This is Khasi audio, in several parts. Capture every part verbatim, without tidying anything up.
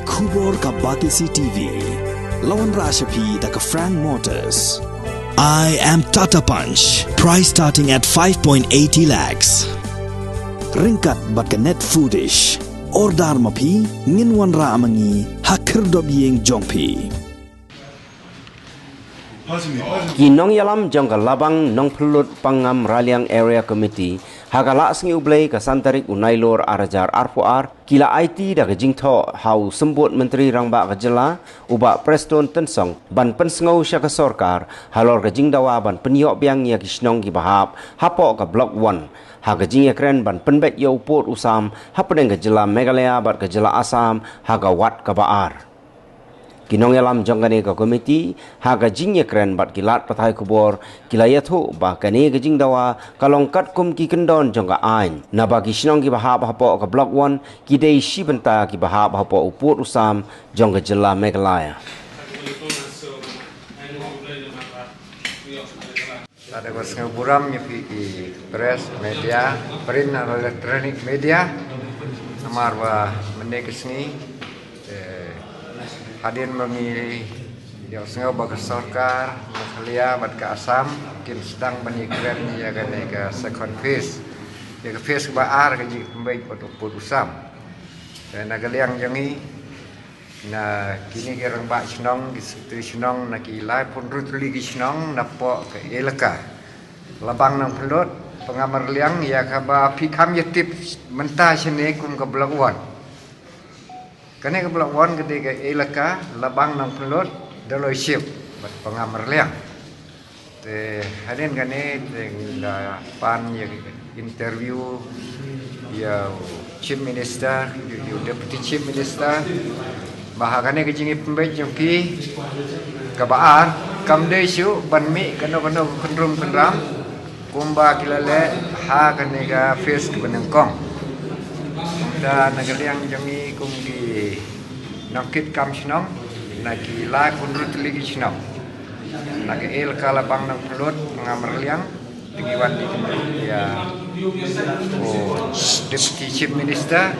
Khubor ka Batesi T V. La wanrah sha phi da ka Frank Motors. I am Tata Punch. Price starting at five point eighty lakhs. Ryngkat bad ka Net Foodish. Order ma phi, ngin wanrah ma ngi ha khyrdop ïing jong phi. Ki nongïalam jong ka Labang Nongpynlut Pangam Raliang Area Committee ha ka Lahsngi U Blei ka san tarik u Nailur ar hajar arphew ar ki la aiti da ka jingthoh ha u Symbud Myntri Rangbah ka Jylla u Bah Prestone Tynsong ban pynsngew sha ka sorkar halor ka jingdawa ban pynïoh biang ïa ki shnong kiba hap hapoh ka Block One ha ka jingïakren ban pynbeit ïa u pud u sam hapdeng ka Jylla Meghalaya bad ka Jylla Assam ha ka wat kaba ar. Ki nongïalam jong kane ka komiti ha ka jingïakren bad ki lad pathai khubor ki la ïathuh ba kane ka jingdawa ka long katkum ki kyndon jong ka aiñ, naba ki shnong kiba hap hapoh ka Block One ki dei shi bynta kiba hap hapoh u pud u sam jong ka Jylla Meghalaya. Lada ka sngewburom ïa phi ki press, media, print, electronic media, namar ba mynne ka sngi, eh, hadien ba ngi ïohsngew ba ka sorkar Meghalaya bad ka Assam kin sdang ban ïakren ïa kane ka second phase, ïa ka phase ba ar ka jingpynbeit bad u pud u sam. Te na ka liang jong ngi, na kine ki rangbah shnong, ki secretary shnong, na ki laiphew hynriew tylli ki shnong napoh ka elaka Labang Nongpynlut Pangam Raliang, ïa kaba phi kham ïatip mynta shane kum ka Block One. Kane ka Block One ka dei ka elaka Labang Nongpynlut, Dolloi Ship bad Pangam Raliang. Te hadien kane te ngi la pan ïa interview ïa u Chief Minister, ïa u Deputy Chief Minister, ba ha kane ka jingïapynbeit jong ki kaba ar kam dei shuh ban mih kano kano ka kynrum kynram kumba ki la leh ha kane ka phase kaba nyngkong. Te na ka liang jong ngi kum ki nongkitkam shnong na ki laiphew hynriew tylli ki shnong na ka elaka Labang Nongpynlut Pangam Raliang, te ngi wan ïa u Deputy Chief Minister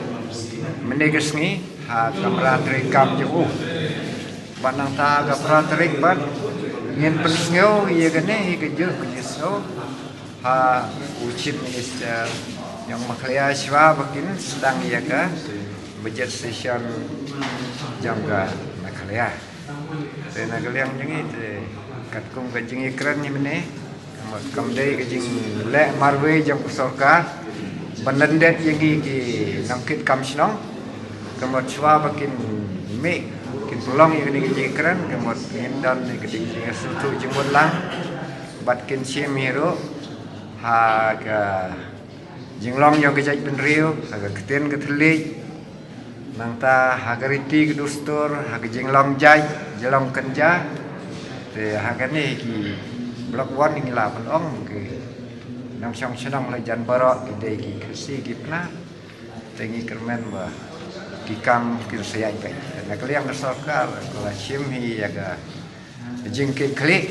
mynne ka sngi ha kamra treikam jong u. Bad nangta ha ka pra tarik bad ngin pynsngew ïa kane hi ka jingpynsngew ha u Chief Minister jong Meghalaya shuwa ba kin sdang ïa ka budget session jong ka Meghalaya. Te na ka liang jong ngi te katkum ka jingïakren mynne, ka mut kam dei ka jingleh marwei jong ka sorkar ban lyndet ïa ngi ki nongkitkam shnong, ka mut shuwa ba kin mih kin pynlong ïa kane ka jingïakren, ka mut ngin don ïa ka jingïasngewthuh jingmut lang bad kin shim hi ruh ha ka jinglong jong ka jaitbynriew, ha ka ktien ka thylliej, nangta ha ka riti ka dustur, ha ka jinglong jait jinglong kynja. Te ha kane ki Block One ngi la pynlong ki nongshong shnong la jan baroh ki dei ki Khasi ki Pnar. Te ngi kyrmen ba ki kam kin sa ïaid beit. Te na ka liang ka sorkar ka la shim hi ïa ka jingkitkhlieh,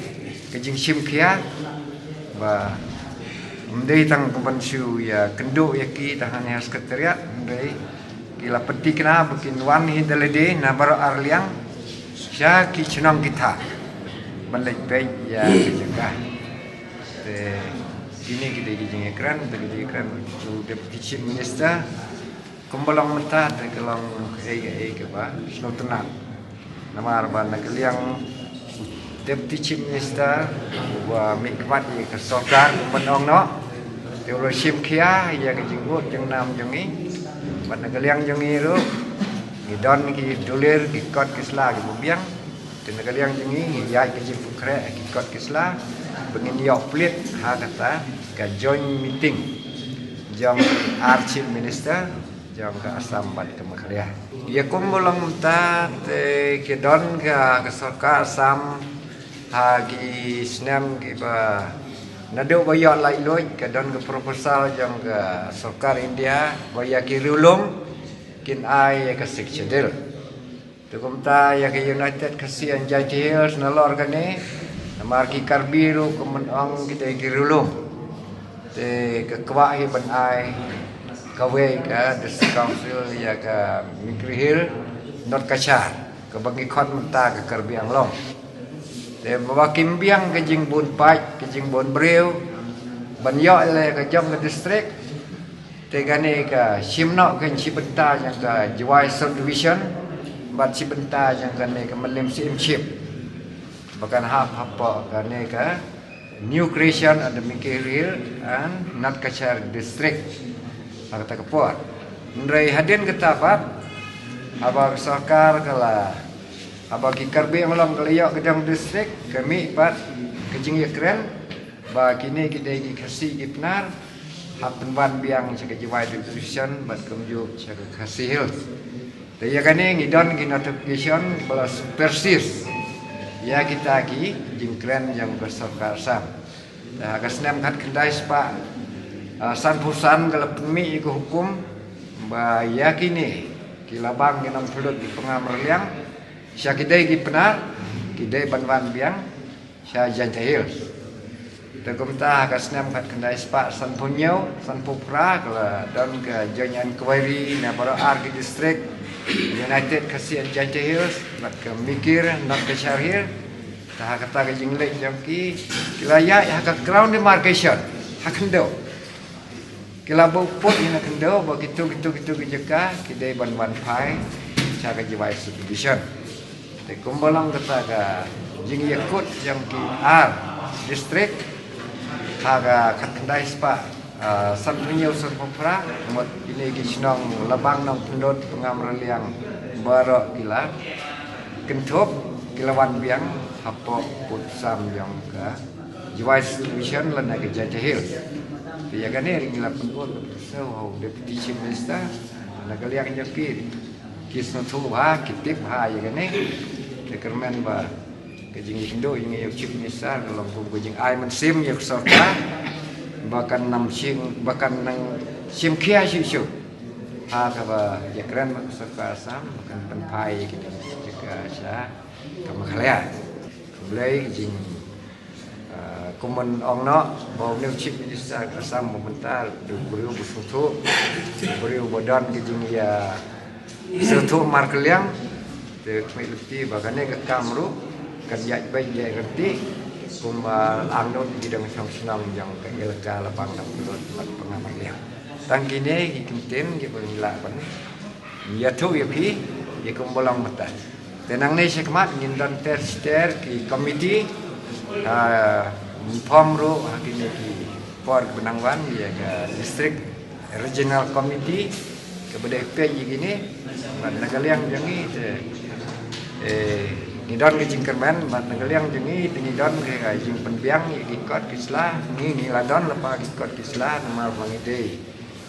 ka jingshim khia ba ym dei tang ka ban shu ïakynduh ïa ki tang hangne ha Secretariat, hynrei ki la pynthikna ba kin wan hi da lade na baroh ar liang sha ki shnong ki thaw ban leit peit ïa ka jaka. Te kine ki dei ki jingïakren, te ki jingïakren u Deputy Chief Minister. Kumba long mynta te ka long kaei kaei kaba sngewtynnat. Namar ba na ka liang u Deputy Chief Minister uba mihkhmat ïa ka sorkar kumba ong noh, te u la shim khia ïa ka jingud jingnam jong ngi. Bad na ka liang jong ngi ruh ngi don ki dulir, ki kot ki sla kiba biang. Te na ka liang jong ngi ngi ïaid ka jingpynkhreh ki kot ki sla ba ngin ïoh plie ha kata ka joint meeting jong ar Chief Minister jong ka Assam bad ka Meghalaya. Ïa kumba long mynta te ka don ka, ka sorkar Assam ha ki snem kiba naduh ba ïoh laitluid ka don ka proposal jong ka sorkar India ba ïa ki riewlum kin ai ïa ka Sixth Schedule. Te kumta ïa ka United Khasi and Jaintia Hills nalor kane, namar ki Karbi ruh kumba ong ki dei ki riewlum. Te ka kwah hi ban ai kawei ka District Council ïa ka Mikri Hills, North Cachar, kaba ngi khot mynta ka Karbi Anglong. Te ba kim biang ka jingbun paid, ka jingbun briew ban ïoh ïa la ka jong ka district. Te kane ka shim noh ka shi bynta jong ka Jowai subdivision bad shi bynta jong kane ka Mylliem Syiemship, ba kan hap hapoh kane ka new creation of the Mikir Hills and North Cachar district ha kata ka por. Hynrei hadien kata pat, haba ka sorkar ka la, haba ki Karbi Anglong ka la ïoh ka jong district, ka mih pat ka jingïakren ba kine ki dei ki Khasi ki Pnar, hap pynwan biang sha ka Jowai division bad kumjuh sha ka Khasi Hills. Te ïa kane ngi don ki notification ba la supersede ïa kita ki jingkren jong ka sorkar Assam. Te ha ka snem khatkhyndai spah, ah, sanphew san ka la pynmih ïa ka hukum ba ïa kine ki Labang, ki Nongpynlut, ki Pangam Raliang, sha ki dei ki Pnar, ki dei ban wan biang sha Jaintia Hills. Te kumta ha ka snem khatkhyndai spah sanphew hynñiew, sanphew phra ka la don ka joint inquiry na baroh ar ki district, United Khasi and Jaintia Hills bad ka Mikir North Cachar Hills. Te ha kata ka jingleit jong ki, ki la ïaid ha ka ground demarcation ha khyndew. Ki la buh pud ïa na khyndew ba kito, kito, kito ki jaka ki dei ban wan phai sha ka Jowai subdivision. Te kumba long kata ka jingïakut jong ki ar district ha ka khatkhyndai spah, ah, sanphew hynñiew, sanphew phra, mut kine ki shnong Labang, Nongpynlut, Pangam Raliang baroh ki la kynthup, ki la wan biang hapoh pud sam jong ka Jowai subdivision lane ka Jaintia Hills. Te ïa kane ruh ngi la pynbud, so, ha u Deputy Chief Minister, na ka liang jong ki, ki sngewthuh bha, ki tip bha ïa kane. Te kyrmen ba ka jingïakynduh jong ngi ïa u Chief Minister ka long kum ka jingai mynsiem ïa ka sorkar ba kan nang shim, ba kan nang shim khia shuh shuh ha kaba ïakren bad ka sorkar Assam ba kan pynphai ïa kine ki jaka sha ka Meghalaya. Khublei ka jing Ah, kumba ong noh ba une u Chief Minister ka Assam ba mynta u dei u briew ba sngewthuh, u briew ba don ka jingïasngewthuh markylliang. Te khmih lynti ba kane ka kam ruh kan ïaid beit ïaid ryntih kumba la angnud ki dang shong shnong jong ka Elaka Labang, Nongpynlut bad Pangam Raliang. Tang kine ki kyntien kiba ngi lah ban ïathuh ïa phi ïa kumba long mynta. Te nangne shakhmat ngin don ter ter ki komiti, ah, ngin form ruh ha kine ki por kiba nang wan ïa ka district regional committee kaba dei peit ïa kine. Bad na ka liang jong ngi te, eh, ngi don ka jingkyrmen, bad na ka liang jong ngi te ngi don ka jingpynbiang ïa ki kot ki sla, ngi, ngi la don lypa ki kot ki sla namar ba ngi dei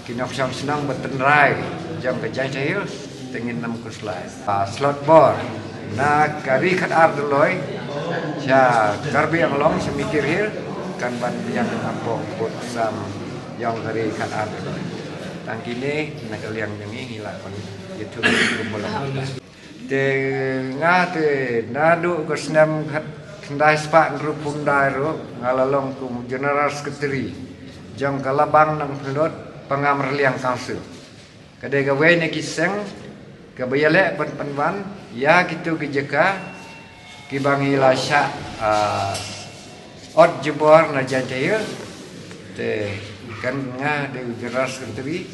ki nongshong shnong ba tynrai jong ka Jaintia Hills, te ngin ym khuslai. Ah, slot bor na ka ri khatar Doloi sha Karbi Anglong, sha Mikir Hills, kan wan biang hapoh pud sam jong ka ri khatar Doloi. Tang kine na ka liang jong ngi ngi lah ban ïathuh kumba long mynta. Te nga te naduh ka snem khat khyndai spah hynriewphew khyndai ruh nga la long kum General Secretary jong ka Labang, Nongpynlut, Pangam, Raliang Council. Ka dei kawei na ki seng kaba ïaleh ban pynwan ïa kito ki jaka kiba ngi la shah, ah, ot jubor na Jaintia Hills. Te kan nga dei u General Secretary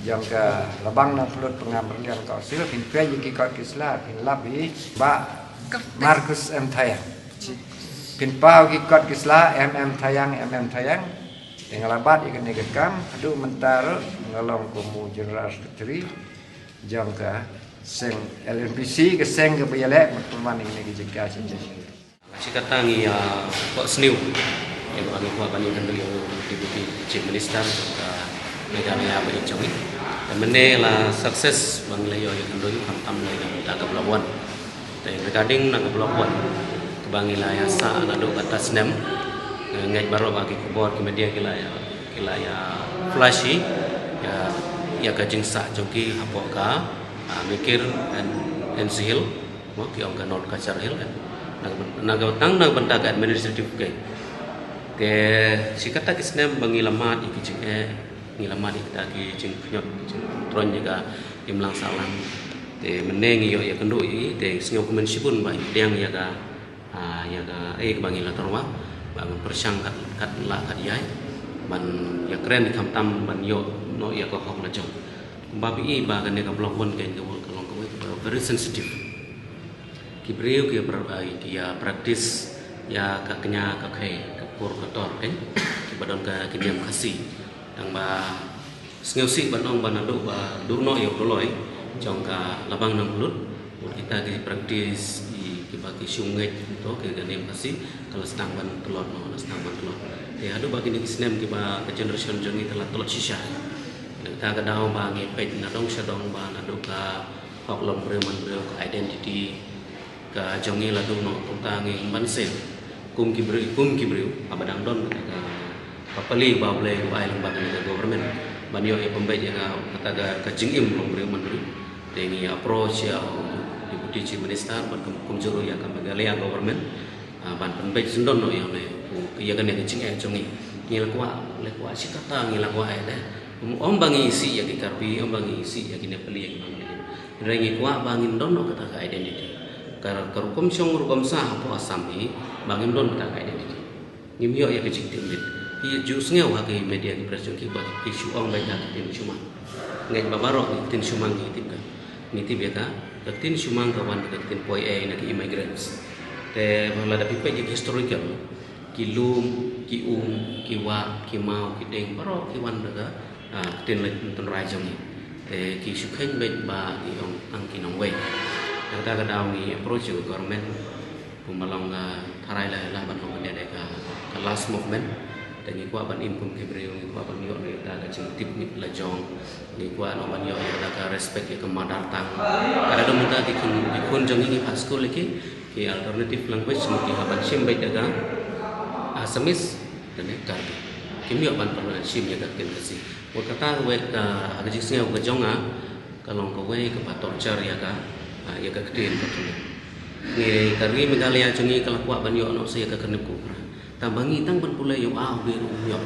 jong ka Labang, Nongpynlut, Pangam, Raliang Council, phin peit ïa ki kot ki sla, phin lap ïa i Bah Marcus M Thayang. Phin paw ki kot ki sla, M M Thayang, M M Thayang. Te nga la bat ïa kane ka kam haduh mynta ruh nga long kum u General Secretary jong ka seng L N P C, ka seng kaba ïaleh ban pynwan ïa kane ka jaka shisha. Shi katta ngi ïa kwah sniew ïa ba ngi kwah ban ïakynduh ïa u Deputy Chief Minister jong ka Meghalaya ba ïeit jong ngi. Te mynne la success ba ngi la ïoh ïakynduh ïa u, khamtam la ïa ka Block One. Te regarding na ka Block One kaba ngi la ïa sah naduh kata snem, eh, ngeit baroh ba ki khubor ki media ki la ïa, ki la ïa flash ïa, ïa ka jingsah jong ki hapoh ka, ah, Mikir and N C Hill. Mo, ki ong ka North Cachar Hill, eh. Na ka, na ka tang na ka bynta ka administrative, okay. Te shi katta ki snem ba ngi la mad ïa ki jingeh, ngi la mad ïa kita ki jingpynïot, ki jingtroiñ ïa ka imlang sahlang. Te mynne ngi ïoh ïa ka ndu ïa i te sngew kumne shibun ba i pdiang ïa ka, ah, ïa ka, eh, ba ngi la tyrwa ba ngi pyrshang kat kat la kat ïai ban ïa kren i kham tam ban ïoh noh ïa ka hok la jong. Ba phi i ba kane ka block one ka long kawei ka very sensitive. Ki briew ki ïa pra-, ah, ki ïa practice ïa ka kñia ka khei ka pur ka tor kein ki ba don ka ki niam Khasi. Tang ba sngewsih ban ong ba naduh ba dur noh ïa u doloi jong ka Labang Nangplut. Bad kita ki practice i ki ba ki shu ngeit to ki ka niam Khasi ka la sdang ban tlot noh, la sdang ban tlot. Te haduh ba kine ki snem ki ba ka generation jong ngi te la tlot shisha. Kita ka daw ba ngi peit na dong sha dong ba naduh ka hok longbriew manbriew ka identity ka jong ngi la duh noh, kumta ngi ban sngewsih kum ki briew, kum ki briew haba dang don ka, ka pali ba U Blei u ai lyngba kane ka government ban ïoh ïa pynbeit ïa ka, kata ka, ka jingim longbriew manbriew. Te ngi approach ïa u Deputy Chief Minister bad kum, kumjuh ruh ïa ka Meghalaya government, ah, ban pynbeit sngewdon noh ïa une, u, ïa kane ka jingeh jong ngi. Ngi la kwah, la kwah shi katta ngi la kwah eh dei. Ym, ym ba ngi isih ïa ki Karbi, ym ba ngi isih ïa ki Nepali, ïa ki Bengali. Hynrei ngi kwah ba ngin don noh kata ka identity. Ka, ka rukom shong rukom sah hapoh Assam hi ba ngim don kata ka identity. Ngim ïoh ïa ka jingtip miet. Ki ju sngew ha ki media ki press jong ki ba ki shu ong beit ha ki ktien Sumang. Ngeit ba baroh ki ktien Sumang ngi tip ka. Ngi tip ïa ka. Ka ktien Sumang ka wan ka ktien poi ei na ki immigrants. Te ba lada phi peit ïa ki historical, ki lum, ki um, ki wah, ki maw, ki ding, baroh ki wan da ka, ah, ktien leit tynrai jong ngi. Te ki shu kheiñ beit ba ki ong tang ki nongwei. Kata ka daw ngi approach ïa ka government. Kumba long, ah, tharai la, la ban long kane dei ka, ka last movement. Te ngi kwah ban im kum ki briew, ngi kwah ban ïoh ïa ka jingtip miet la jong. Ngi kwah noh ban ïoh ïa ka respect ïa ka mother tongue. Ka da dum mynta ki khun, ki khun jong ngi ki phah skul ïa ki, ki alternative language, ngi ki hap ban shim beit ïa ka Assamese, kane Karbi. Kim ïoh ban pynshim ïa ka ktien Khasi. Wat kata wei ka, ka jingsngew ka jong nga, ka long kawei kaba torture ïa ka, ah, ïa ka ktien ka ktien. Ngi ka ri Meghalaya jong ngi ka la kwah ban ïoh noh sa ïa ka kynhun ku. Tang ba ngi tang ban pule ïoh ah, u bi ruh um ïoh.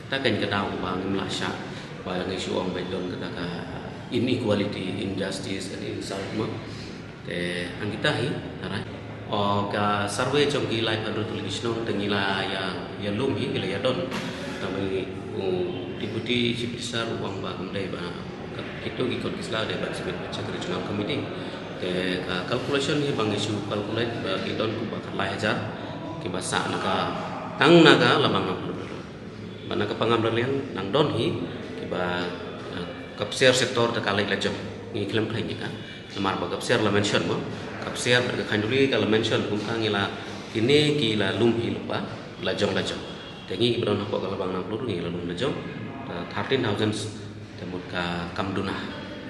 Ta kein ka daw ba ngim lah shah ba ngi shu ong ba don kata ka inequality, injustice and insult mo. Te hang kita hi, alright. O ka survey jong ki lai phaw hynriew tylli ki shnong te ngi la ïa, ïa lum hi, ngi la ïa don. Tang ba ngi, u Deputy Chief Minister u ong ba kam dei ba ka, kito ki kot ki sla dei ban submit bad sha ka Regional Committee. Te ka calculation hi ba ngi shu calculate ba ki don kumba ka lai hajar kiba sah na ka, tang na ka Labang Nangplut. Ba na ka Pangam Raliang nang don hi kiba, eh, ka psiar sector te ka leit la jong. Ngi khlem khlem ïa ka. Namar ba ka psiar la mention mo. Ka psiar bad ka khanduli ka la mention kumta ngi la kine ki la lum hi lypa la jong la jong. Te ngi kiba don hapoh ka Labang Nangplut ngi la lum la jong. Te thirteen thousand te mut ka kam duna.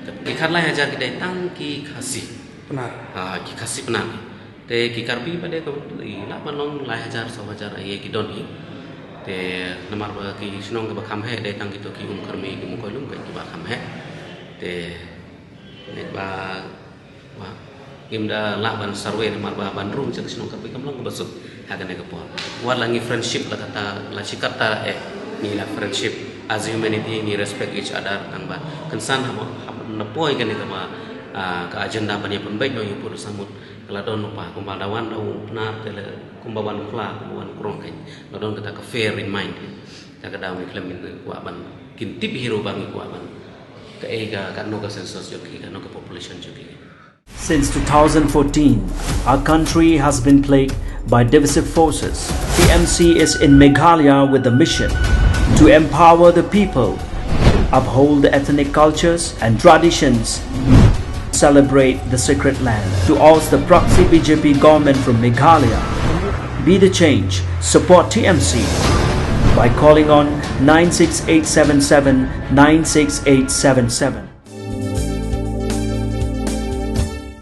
Te ki khatlai hajar ki dei tang ki Khasi. Pnar. Ah, ki Khasi Pnar. Te ki Karbi pat de ka, i lah ban long lai hajar, saw hajar, ïa ki don hi. Te namar ba ki shnong kiba kham heh de tang kito ki Umkyrmi, ki Mawkoilum, ki, kiba kham heh. Te ngi ba, ba ngim da lah ban survey namar ba ban rung sha ki shnong Karbi kam long kaba suk ha kane ka por. Wat la ngi friendship la kata, la shi katta eh ngi la friendship as humanity, ngi respect each other, tang ba kynsan haba, haba na poi kane kaba, ah, ka agenda ban ïa pynbeit noh ïa u pud u samut. Ka la don lypa, kumba da wan da u Pnar te la, kumba wan u Khla, kumba wan u Krong kein. La don kata ka fair in mind. Te ka daw ngi khlem, ngi kwah ban, kin tip hi ruh ba ngi kwah ban. Kaei ka, katno ka census jong ki, katno ka population jong ki. Since two thousand fourteen, our country has been plagued by divisive forces. T M C is in Meghalaya with the mission to empower the people, uphold the ethnic cultures and traditions, celebrate the sacred land. To oust the proxy B J P government from Meghalaya, be the change, support T M C by calling on nine six eight seven seven nine six eight seven seven.